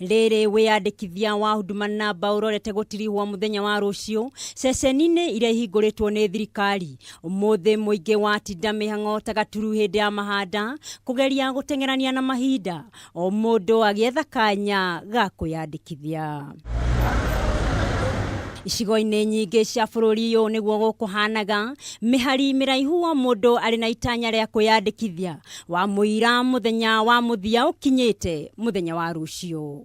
Rĩrĩ wĩyandĩkithia wa Huduma Namba ũrorete gũtirihwo mũthenya wa rũciũ ceceni-inĩ iria ihingũrĩtwo nĩ thirikari. Ũmũthĩ mũingĩ watinda mĩhang'o ta gaturu hĩndĩ ya mahanda kũgeria gũteng'erania na mahinda, o mũndũ agĩetha kanya ga kwĩyandĩkithia. Icigo-inĩ nyingĩ cia bũrũri ũyũ nĩguo gũkũhanaga, mĩhari mĩraihu o mũndũ arĩ na itanya rĩa kwĩyandĩkithia wa mũira mũthenya wa mũthia ũkinyĩte mũthenya wa rũciũ.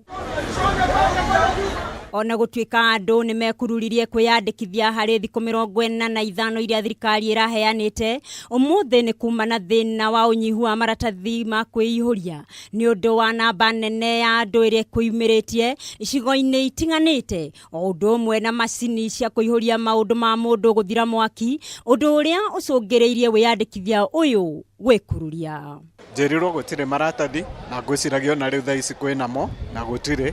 Ona gũtuĩka andũ nĩ mekururirie kwĩyandĩkithia harĩ thikũ 45 iria thirikari ĩraheanĩte, ũmũthĩ nĩ kuma na thĩna wa ũnyihu wa maratathi ma kwĩihũria nĩ ũndũ wa namba nene ya andũ ĩrĩa ĩkwĩyumĩrĩtie icigo-inĩ itiganĩte, o ũndũ ũmwe na macini cia kũihũria maũndũ ma mũndũ gũthira mwaki, ũndũ ũrĩa ũcũngĩrĩirie wĩyandĩkithia ũyũ gwĩkururia. Njĩrirwo gũtirĩ maratathi na ngwĩciragia ona rĩu thaa ici kwĩ namo na gũtirĩ,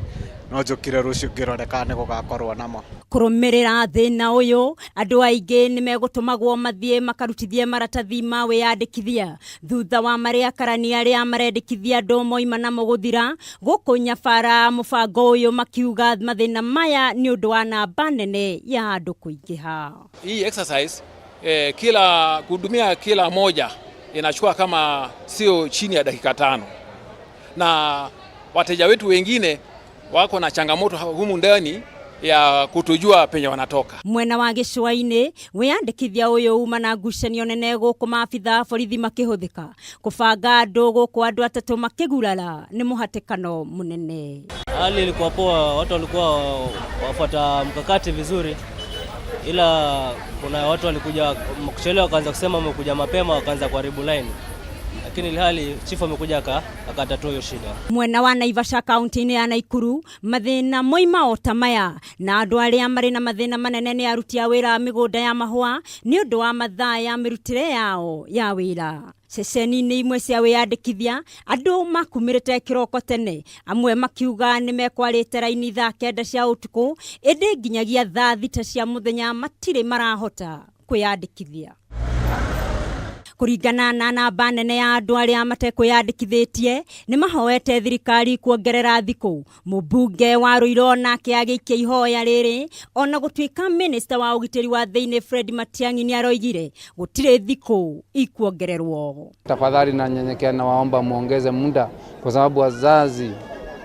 no njũkire rũciũ ngĩrore kana nĩ gũgakorwo namo. Kũrũmĩrĩra thĩna ũyũ, andũ aingĩ nĩ megũtũmagwo mathiĩ makarutithie maratathi ma wĩyandĩkithia thutha wa marĩa karani arĩa marendĩkithia andũ moima namo gũthira gũkũ Nyabara. Mũbango ũyũ makiuga mathĩna maya nĩ ũndũ wa namba nene ya andũ kũingĩha. Hii exercise kila kuhudumia kila moja inachukua kama sio chini ya dakika 5, na wateja wetu wengine wako na changamoto humu ndani ya kutojua penye wanatoka. Mwena wa gĩcũa-inĩ, wĩyandĩkithia ũyũ uma na ngucanio nene gũkũ maabitha a borithi makĩhũthĩka kũbanga andũ gũkũ andũ atatũ makĩgurara nĩ mũhatĩkano mũnene. Hali ilikuwa poa, watu walikuwa wafuata mkakati vizuri, ila kuna watu walikuja kuchelewa, wakaanza kusema wamekuja mapema, wakaanza kuharibu line, lakini ilhali chifu amekuja akatatua hiyo shida. Mwena wa Naivasha kaunti-inĩ ya Naikuru, mathĩna moima o ta maya, na andũ arĩa marĩ na mathĩna manene nĩ aruti a wĩra a mĩgũnda ya mahũa nĩ ũndũ wa mathaa ya mĩrutĩre yao ya wĩra. Ceceni-inĩ imwe cia wĩyandĩkithia, andũ makumĩrĩte kĩroko tene, amwe makiuga nĩ mekwarĩte raini thaa 9 cia ũtukũ, ĩndĩ nginyagia thaa 6 cia mũthenya matirĩ marahota kwĩyandĩkithia. Kũringana na namba nene ya andũ arĩa matekwĩyandĩkithĩtie, nĩ mahoete thirikari kuongerera thikũ. Mũmbunge wa Ruiru nake agĩikia ihoya rĩrĩ, ona gũtuĩka minista wa ũgitĩri wa thĩinĩ Fred Matiang'i nĩ aroigire gũtirĩ thikũ ikuongererwo. Tafadhali na nyenyekea na waomba muongeze muda, kwa sababu wazazi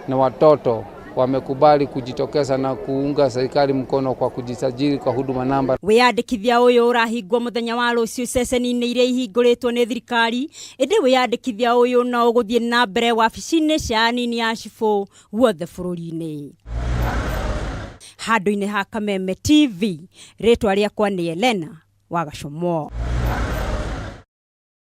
na watoto wamekubali kujitokeza na kuunga serikali mkono kwa kujisajili kwa huduma namba. Wĩyandĩkithia ũyũ ũrahingwo mũthenya wa rũciũ ceceni-inĩ iria ihingũrĩtwo nĩ thirikari, ĩndĩ wĩyandĩkithia ũyũ no ũgũthiĩ na mbere wabici-inĩ cia anini a cibũ guothe bũrũri-inĩ. Handũ-inĩ ha Kameme TV, rĩtwa rĩakwa nĩ Elena Wagacomo.